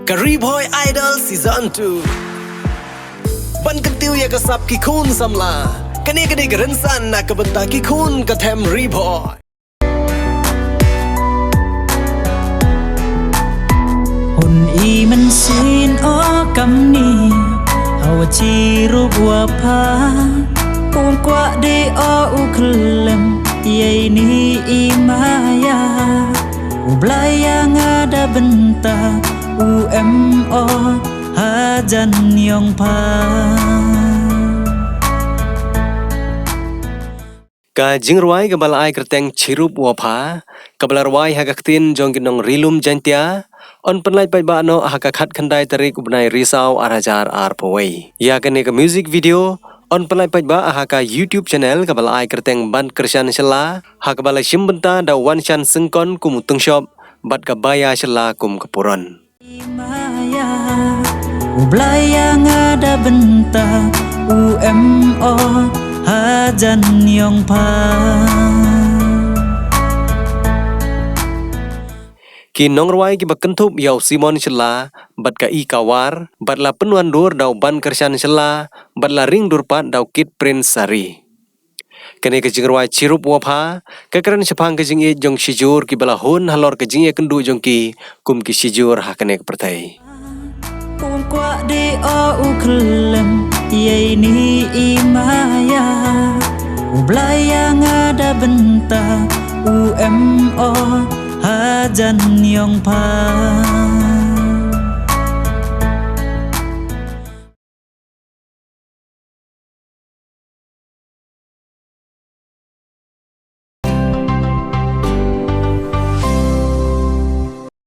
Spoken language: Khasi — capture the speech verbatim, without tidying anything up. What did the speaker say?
Ka Ri Bhoi Idol Season two. Ban kyntiew ïa ka sap ki khun samla. Kane ka dei ka rynsan na ka bynta ki khun ka them Ri Bhoi. Hun i mynsiem o kamni, hawa chirup wa pha, kum kwah de o u khlem, ïa ini i maya. U Blei ïa nga da bynta, u em o hajan yong pha. Ka jingrwai kaba la ai kyrteng Chirup Wa Pha, kaba la rwai ha ka ktien jong ki nong Ri Lum Jaiñtia, yn pynlait paidbah noh ha ka khatkhyndai tarik u bnai Risaw ar hajar arphew wei. Ïa kane ka music video yn pynlait paidbah ha ka YouTube channel kaba la ai kyrteng Ban Kyrshan Shylla, ha kaba la shim bynta da u Wanshan Syngkon kum u tyngshop bad ka Baya Shylla kum ka puron. Maya, u Blei ïa nga da bynta, u em o hajan yong pha. Ki nongrwai kiba kynthup ïa u Simon Shylla bad ka Ika War, bad la pynwandur da u Ban Kyrshan Shylla, bad la ring dur pat da u Kit Prince Sari. Kane ka jingrwai Chirup Wa Pha ka kren shaphang ka jingïeit jong shijur kiba la hun halor ka jingïakynduh jong ki kum ki shijur ha kane ka pyrthei. Kum kwah de o u khlem, ïa ini i maya. U Blei ïa nga da bynta, u em o hajan yong pha.